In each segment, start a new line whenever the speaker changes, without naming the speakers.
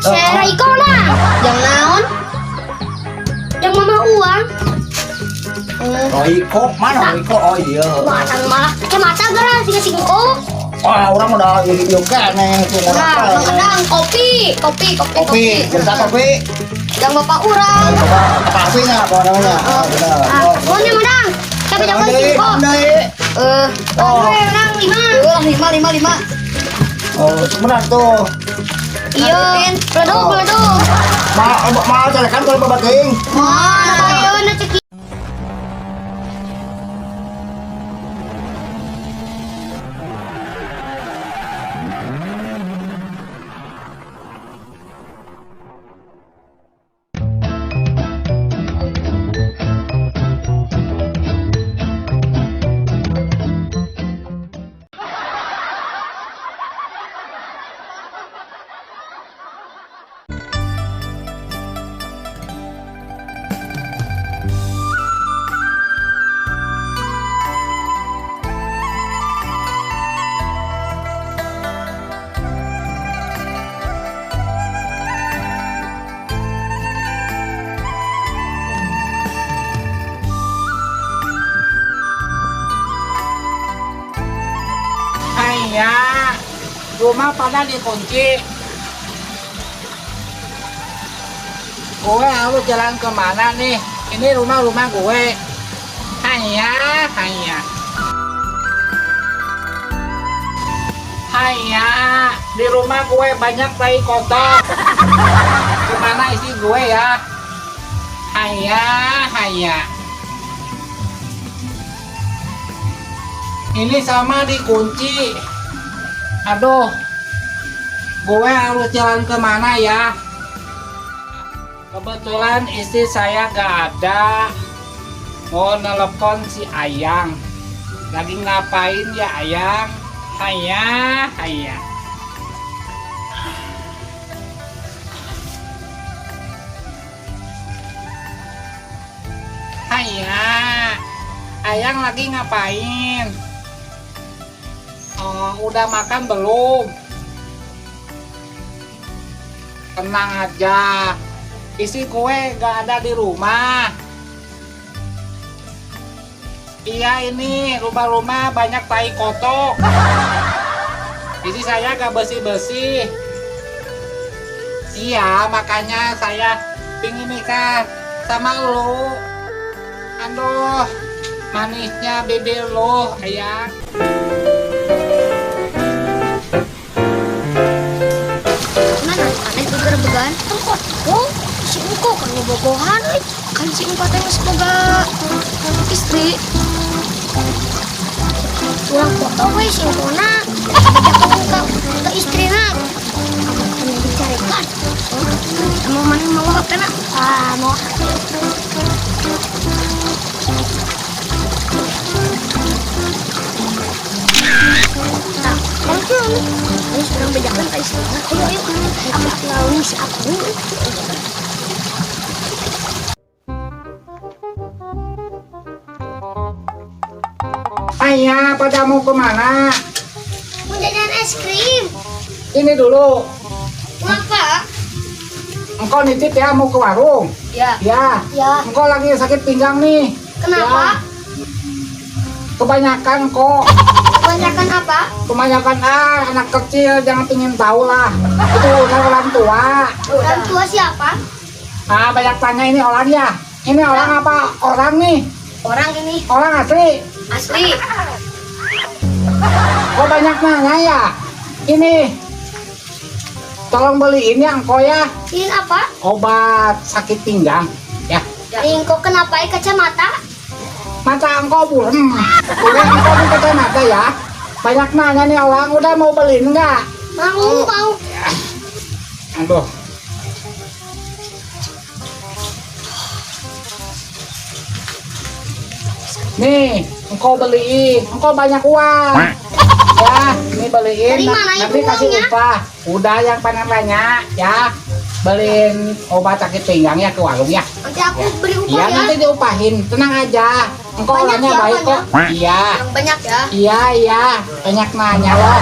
Saya Iko lah.
Jang naon?
Yang mama uang.
Royco, mana Royco? Oh iya.
Wah, malah kacamata gara tiga singko.
Wah, orang udah ieu keneh tuh
Nah,
orang.
Mang kopi, kopi, kopi,
Kopi, cerita kopi.
Jang bapak urang.
Bapak kopi nya apa namanya? Oh, benar.
Ah, pokoknya madang. Tapi jangan singko.
Deui.
Eh,
Oh,
Madang lima.
dua, lima, lima, lima.
oh, sebentar tuh.
Iya. Beleduk, beleduk.
Ma, ma, calekan kalau bapak teuing.
Ayo, na ceki.
Iya, rumah pada dikunci. Gue harus jalan kemana nih? Ini rumah-rumah gue. Hanya, hanya. Hanya, di rumah gue banyak tai kotor. Kemana isi gue ya? Hanya, hanya. Ini sama dikunci. Aduh, gue harus jalan kemana ya? Kebetulan istri saya gak ada. Mau nelpon si Ayang. Lagi ngapain ya Ayang? Haya, haya. Haya, Ayang lagi ngapain? Oh, udah makan belum? Tenang aja, isi kue gak ada di rumah. Iya ini rumah-rumah banyak tai kotok. Isi saya gak bersih-bersih. Iya, makanya saya pingin nikah sama lu. Aduh, manisnya bibir lu, Ayang.
Mana aneh gegerbegan? Engkau, oh, si engkau kan bobogohan, euy.
Kan si engkau teh geus boga istri.
Tulang foto we si engkona. Bejakeun ka istrina. Amun dicarekan.
Emang mana mau HP na?
Ah, mau HP. Nah, kalau tuh ini sekarang bejakan ka istrina. Ayo, ayo. Apa lawan si aku?
Ayah, pada mau kemana?
Mau jajan es krim.
Ini dulu.
Mau apa?
Engkau nitip ya mau ke warung.
Ya.
Ya.
Ya.
Engkau lagi sakit pinggang nih.
Kenapa?
Ya. Kebanyakan kok.
Kebanyakan apa?
Kebanyakan anak kecil jangan pingin tahu lah. Itu urusan orang tua.
Orang tua siapa?
Ah, banyak tanya ini orang ya. Ini orang apa? Orang nih.
Orang ini
Orang asli.
asli.
Kok banyak nanya ya? Ini. Tolong beliin ya engkau ya.
Ini apa?
Obat sakit pinggang. Ya.
Ini kok kenapa ya kacamata?
Mata engkau burem. Udah engkau ini kacamata ya. Banyak nanya nih orang, udah mau beliin nggak?
Mau, mau.
Aduh. Nih, engkau beliin. Engkau banyak uang. Ya, ini beliin.
Dari mana itu
Nanti kasih
uangnya?
upah. Udah yang pengen banyak ya. Beliin obat sakit pinggang ya ke warung ya.
Nanti aku beri upah
Iya,
ya.
nanti diupahin. Tenang aja. Engkau
Banyak
orangnya
ya,
baik kok. Iya.
Yang banyak ya.
Iya, iya. Banyak nanya loh.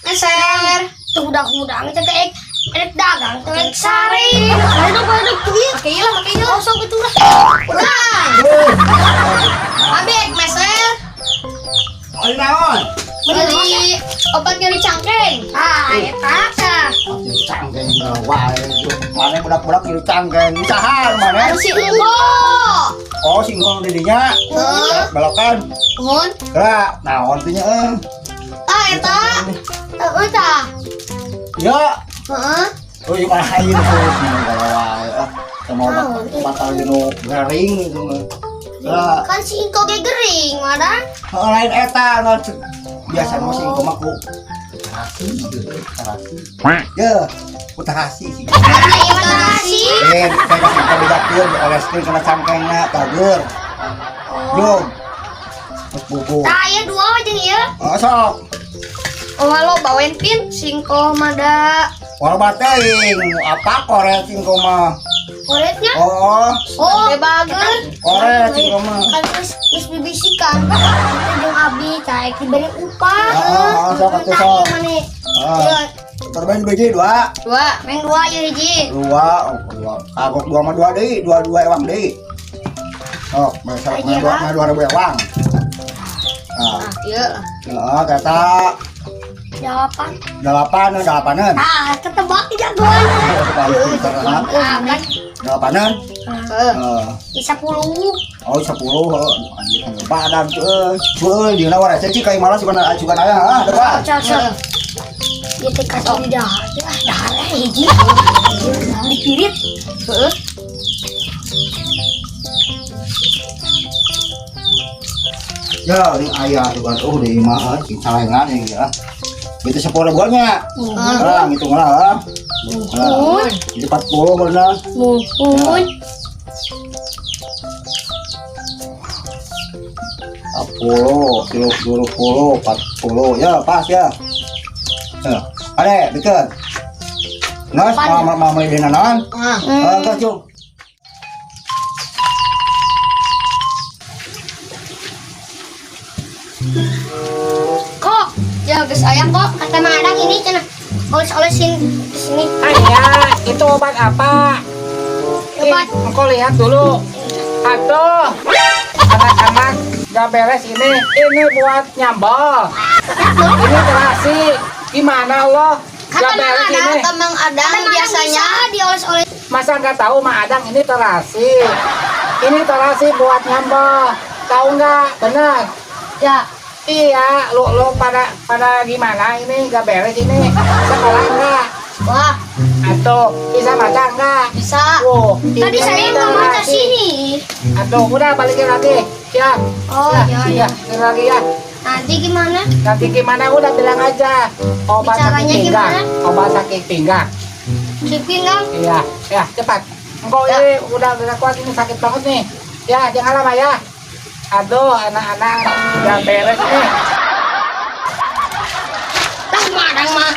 Meser.
Tuh hudang-hudang teh teh erek dagang teh erek sare. Ayo ayo tuh ieu.
Make ieu lah, make ieu.
Oh, sok itu lah.
Urang. Abi meser.
Oh, naon?
Beli obat nyeri cangkeng.
Ah, eta tah.
Cangkeng wae. Mana budak-budak nyeri cangkeng. Saha mana?
Anu si Engko.
Oh, singkong di dinya.
Heeh.
Belokan.
Nuhun.
Gerak, naon teh nya euy.
Tah eta. Heeh tah.
Ya.
Heeh.
Oh, iya aing tuh wae. Ah, sama obat batal nu garing gitu. Lah,
Kan si Ingko ge gering, mana?
oh, lain eta naon biasa mah singkong mah ku terasi gitu, terasi. Ya, ku terasi sih.
Iya, terasi.
Eh, kayak singkong bedakeun dioleskeun kana cangkengna tagur. Jom. Terus bubuk.
Tah, ieu dua jeung ieu.
Oh, sok.
Oh halo bawain pin singkoh mada.
Walau bateuing, apa koret singkong mah.
Koretnya.
Oh,
Oh,
Be bager.
koret singkong mah.
Kan geus geus bibisikan. Kita jeung abi tah ek diberi upah.
Oh, sok atuh sok.
Tah, ieu
Ah.
Iya,
Korban biji dua.
Dua.
Meng dua ieu hiji.
Dua, oh, dua. Kagok dua sama dua deui, dua dua ewang deui. Oh, masa
Aja,
dua dua ribu ewang. Nah,
Ah, iya.
heeh, kata
Delapan.
delapan, delapanan.
Ah, ketebak jagoan. Ah, kan
Delapanan.
Heeh.
Heeh.
di 10.
Oh, 10, heeh. Anjir, badan tuh. Euy, dieuna warasa cik kayak malas suka suka aya, ah, depan.
Sok sok. Ieu teh kasih di dahar. Ah, dahar eh hiji. Dipirit.
Heeh.
Ya, ini ayah juga tuh di imah, sing salengan ya. Itu 10 ribuannya. Ah, ngitung lah. Ah.
Muhun.
Itu 40 benar.
Muhun.
40, 30, 40, ya pas ya. Ya, ada, bikin. Nges, mama mama ini naon?
Ah.
Ah, enggak, Cung.
Kok?
Ya geus aya kok.
Kata Mang Adang ini cenah oles-olesin di sini.
Ayah, itu obat apa?
Obat.
Eh, engkau lihat dulu. Aduh, anak-anak gak beres ini. Ini buat nyambel. Ini terasi. Gimana lo?
Kata
Gak
Mang
beres
Adang,
ini.
kata Mang Adang
Kata Mang Adang
biasanya
bisa dioles-oles.
Masa nggak tahu Mang Adang ini terasi. Ini terasi buat nyambel. Tahu nggak? Benar.
ya.
Iya, lu lu pada pada gimana ini nggak beres ini. Sekolah nggak?
Wah,
Atau bisa baca nggak?
bisa.
Wow,
Tadi
ini
saya nggak baca
terasi.
sini.
Aduh, udah balikin lagi. Ya.
Oh,
ya,
iya,
ya,
iya.
balikin lagi ya.
Nanti gimana?
Nanti gimana udah bilang aja. Obat sakit
Bicaranya
pinggang.
gimana?
Obat sakit pinggang.
Si pinggang.
Iya, ya cepat. Engkau
Ya.
ini udah kuat ini sakit banget nih. Ya, jangan lama ya. Aduh, anak-anak udah beres nih.
Lah, Mang Adang mah.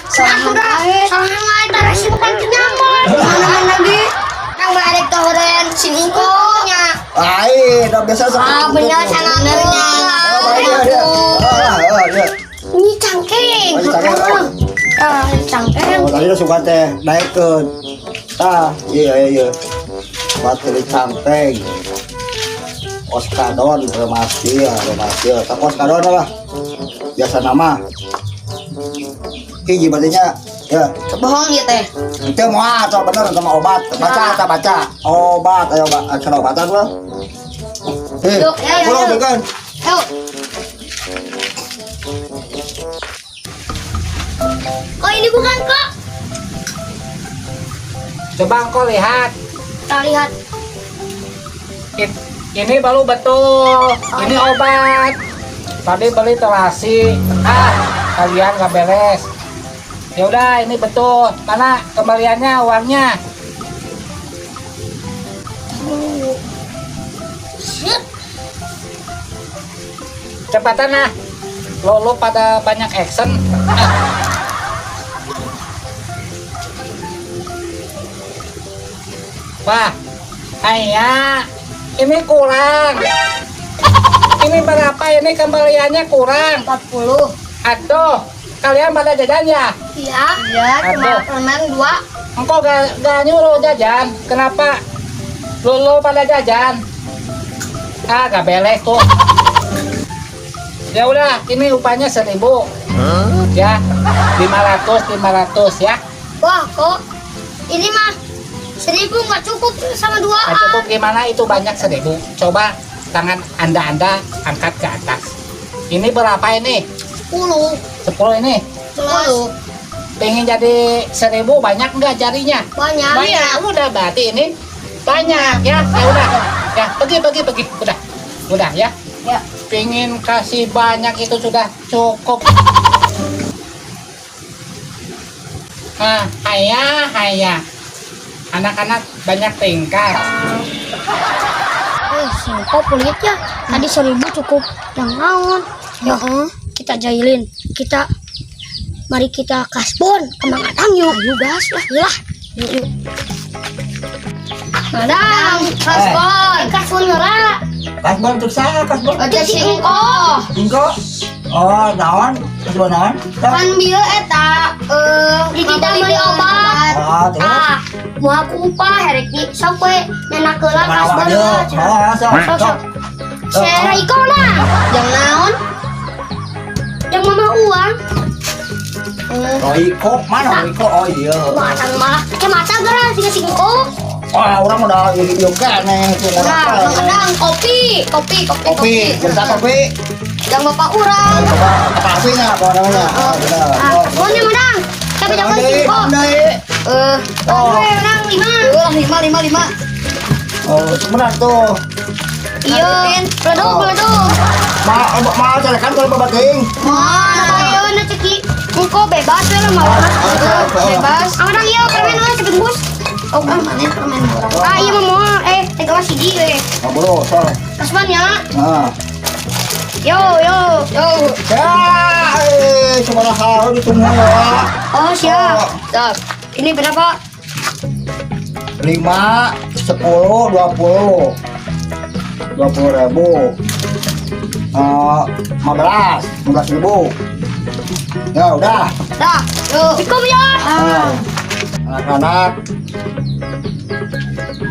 Salah udah. Salah nggak terasi bukan nyambel.
Mana lagi?
Kang mah ada kehorean si Ingko nya.
Lain, udah biasa seperti
Ah,
itu.
benar sangat
Benernya.
Oh, iya, iya. Ah, ah, iya.
Ini cangkeng.
Oh, ini cangkeng.
Ah, ini cangkeng.
Oh, tadi udah suka teh naikkeun. Tah, iya iya iya. Bateri cangkeng. Oskadon remasia, remasia. Tak oskadon lah. Biasa nama. Hiji berarti ya.
Bohong ya teh.
Itu mau atau bener sama obat. Baca, baca, baca. Obat, ayo obat, acara obatan lo. Eh,
Yuk, ya, ya,
pulang
yuk.
bukan?
Yuk.
Kok ini bukan kok?
Coba engkau lihat.
Kita lihat.
Ini baru betul. Ini obat. Tadi beli terasi. Ah, kalian nggak beres. Ya udah, ini betul. Mana kembaliannya uangnya?
Set.
Cepatan ah. Lo lo pada banyak action. Ah. Wah, ayah, ini kurang. Ini berapa ini kembaliannya kurang?
40.
Aduh, Kalian pada jajan ya?
Iya.
Iya, cuma
Aduh.
permen dua.
Engkau gak nyuruh jajan, kenapa? Lu pada jajan. Ah, gak beres tuh. Ya udah, ini upahnya 1.000. Ya, 500, 500 ya.
Wah, kok ini mah 1.000 nggak cukup sama dua.
Nah, cukup gimana itu banyak 1.000. Coba tangan anda angkat ke atas. Ini berapa ini?
10.
10 ini.
10.
Pengen jadi 1.000 banyak nggak jarinya?
Banyak.
Banyak. Udah berarti ini banyak ya. Ya udah. Ya, pergi pergi pergi. Udah. Udah ya.
Ya.
Pengen kasih banyak itu sudah cukup. Ah, hayah, hayah. Anak-anak banyak tingkah.
Kok pelit ya? Tadi 1.000 cukup. Yang naon? Ya, kita jahilin. Kita mari kita kasbon ke Mang Adang yuk. Yuk gas lah. Lah. Yuk, yuk. Madang,
Kasbon.
Kasbon ngera.
Kasbon untuk saya, kasbon.
Aja si engko.
Engko. Oh, naon? Kasbon naon?
Kan bieu eta
Di kita beli obat.
Ah, terus.
Ah, mau aku upah herek di sok we nyenak heula kasbon heula.
Oh, sok,
Sok,
sok.
sok. Sera lah.
Yang naon?
Yang mama uang.
Oh, Iko, mana Iko? Oh iya.
Wah, tang malah kacamata geura siga singko.
Wah, orang udah yuk kene itu
Nah,
orang.
Mang Adang kopi, kopi, kopi,
Kopi, cerita kopi.
Yang bapak urang.
Apa kopinya apa namanya? Oh, benar.
Ah, kasbonnya madang. Tapi jangan singko.
Eh,
Oh,
Madang 5.
lima, lima, lima.
oh, sebentar tuh.
Iya, beledug, beledug.
Ma, ma, kan kalau bapak ting.
Mana ayo na ceki. Engko bebas we lah malah.
Bebas.
Amadang ieu permen we sebungkus.
Oh, mana permen urang?
Ah, iya mah moal. Teh kelas hiji we.
Oh, bro, so.
Kasbon ya.
Nah.
Yo, yo.
Yo,
Ya, sabaraha ditunggu ya.
Oh, siap.
siap.
Ini berapa?
5, 10, 20. 20.000. 15, 15.000. Ya udah.
Dah, yuk.
Cukup ya.
Nah, anak-anak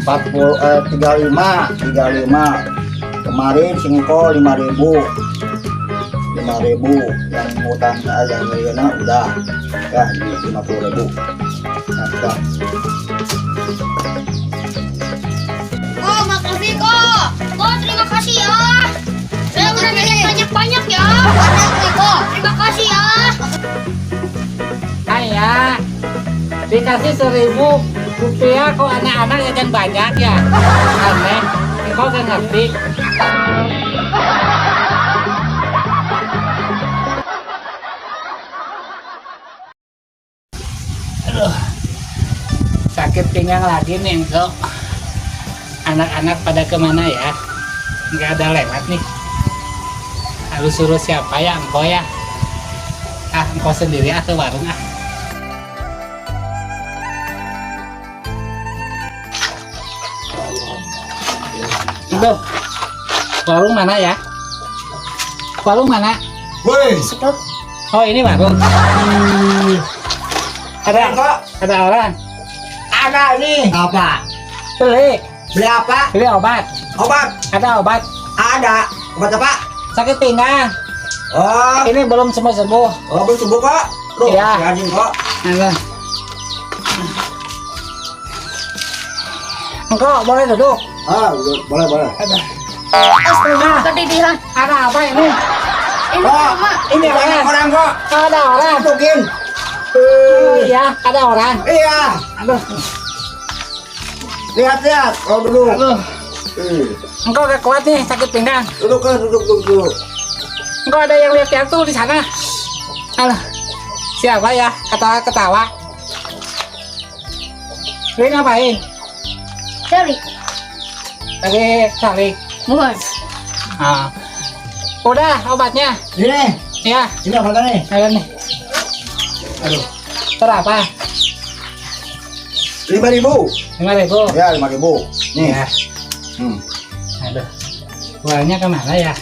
40 35, 35. Kemarin singko 5.000. 5.000 yang ngutang yang ngirina udah. Ya, 50.000. Nah, udah.
Oh, makasih kok.
Oh, terima kasih ya. Saya udah jajan banyak-banyak ya.
Banyak nih kok.
Terima kasih ya.
Ayah, dikasih 1.000 rupiah kok anak-anak jajan banyak ya? Aneh, engkau gak ngerti. Aduh, sakit pinggang lagi nih engkau. Anak-anak pada kemana ya? Nggak ada lewat nih. Harus suruh siapa ya engkau ya? Ah, engkau sendiri ah ke warung ah. Itu warung mana ya? Warung mana?
Woi,
Oh, ini warung. Ada
kok
ada orang.
ada ini. Apa?
Beli,
Beli apa?
beli obat.
Obat.
Ada obat.
Ada. Obat apa?
Sakit pinggang.
Oh,
Ini belum sembuh sembuh.
oh belum sembuh kok. Loh,
Iya.
si anjing kok.
Ada. Engkau boleh duduk.
Ah, boleh, boleh.
Ada.
Astagfirullah, ketidihan.
Ada apa ini?
Ini
Kok,
rumah.
Ini
banyak
orang.
orang kok.
Ada orang.
Masukin.
Oh, iya, ada orang.
Iya.
Aduh,
Lihat, lihat. Oh, duduk.
aduh.
Eh,
Engkau gak kuat nih, sakit pinggang.
Duduk, kan, duduk, duduk, duduk.
Engkau ada yang lihat tuh di sana. Aduh, siapa ya? Ketawa-ketawa. Lu ngapain?
Cari.
Lagi cari.
Bukan.
Ah. Udah obatnya.
Ini,
Ya,
ini apa nih?
ada nih. Aduh. Berapa?
5.000.
5.000.
Ya, 5.000. Nih.
Ya.
Hmm.
Aduh. Uangnya kemana ya?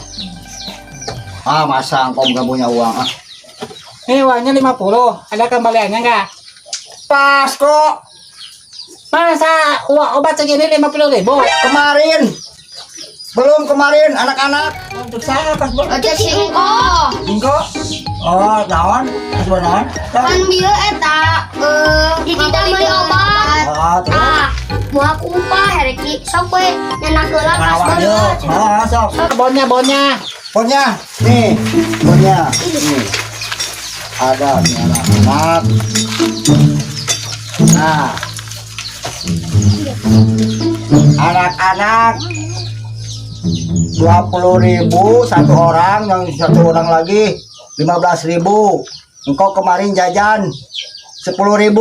Ah, masa engkau nggak punya uang ah?
Ini uangnya 50. Ada kembaliannya nggak?
Pas kok.
Masa uang obat segini 50.000?
Kemarin. Belum kemarin anak-anak. Untuk saya kasbon.
Aja si engko.
Engko. Oh, naon? Kasbon naon?
Kan bieu eta
Di tidak beli obat.
Oh, terus.
Ah, mau aku upah hereki sok we nyenak heula
Mana
kasbon.
aja? Oh, sok.
Bonnya, bonnya.
Bonnya, nih, bonnya. Nih. Ada nih anak-anak. Nah. Anak-anak 20.000 satu orang, yang satu orang lagi 15.000. Engkau kemarin jajan 10.000.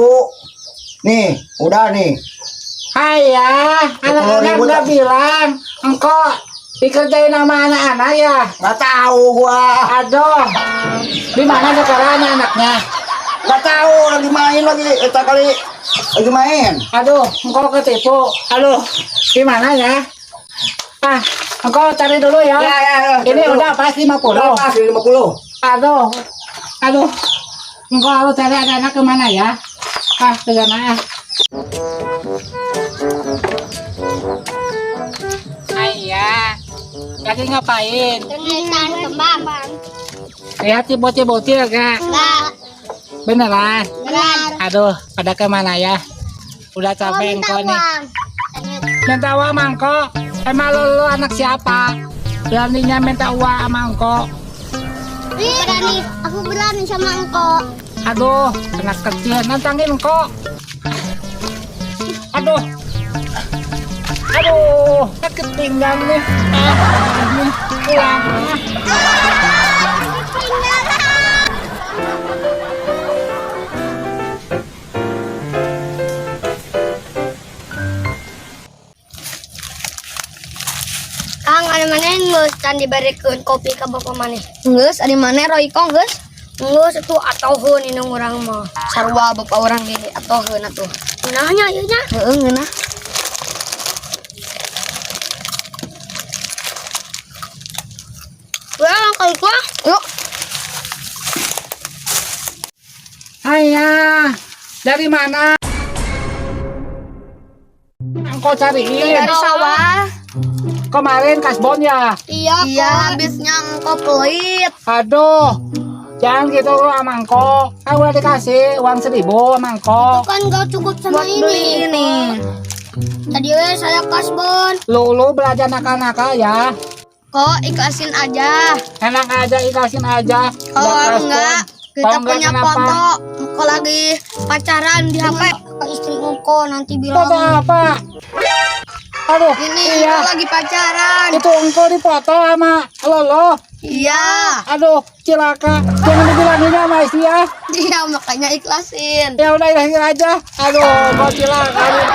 Nih, udah nih.
Ayah, anak-anak
10.000
udah
tak-
bilang, engkau dikerjain sama anak-anak ya.
Nggak tahu gua.
Aduh, di mana sekarang anak-anaknya?
Nggak tahu lagi main lagi eta kali lagi main.
Aduh, engkau ketipu. Aduh, di mana ya? Ah, engkau cari dulu ya.
Ya, ya, ya.
Ini udah pas 50.
Udah pas 50.
Aduh, aduh. Engkau harus cari anak-anak kemana ya? Ah, ke sana ah. Ayah, lagi ngapain?
Ternyata kembang.
Lihat si bocil-bocil gak?
Enggak.
Beneran?
Beneran.
Aduh, pada kemana ya? Udah capek engkau nih. Minta uang sama engkau. Emang lo anak siapa? Beraninya minta uang sama engkau.
Berani, aku berani sama engkau.
Aduh, anak kecil nantangin engkau. Aduh. Aduh, sakit pinggang nih. Ah, ini pulang. Ah.
Kang, ada mana geus can dibarikeun kopi ka bapak maneh?
Geus, ari maneh roiko geus?
Geus itu atoheun ini urang mah.
Sarua bapak urang ge atoheun atuh.
Ngeunah nya ieu nya.
Heeh, ngeunah.
Wah, langkah gua.
Yuk.
Ayah, dari mana? Engkau cariin.
Dari sawah.
Kemarin kasbon ya?
Iya,
Iya, habisnya engkau pelit.
Aduh, jangan gitu lu sama engkau. Kan udah dikasih uang 1.000 sama engkau.
Kan gak cukup sama
Buat
ini.
beli ini.
Tadi we saya kasbon.
Lu belajar nakal-nakal ya.
Kok ikhlasin aja.
Enak aja, ikhlasin aja.
Kalau
Udah kasbon.
enggak, kita
Kalau enggak
punya
kenapa?
foto engkau lagi pacaran di HP.
Ke istri engkau nanti bilang.
Foto apa? Aduh,
Ini
iya.
engkau lagi pacaran.
Itu engkau dipoto sama Lolo.
Iya.
Aduh, cilaka. Jangan dibilangin sama istri ya.
Iya, makanya ikhlasin.
Ya udah ikhlasin aja. Aduh, kau cilaka. Nih.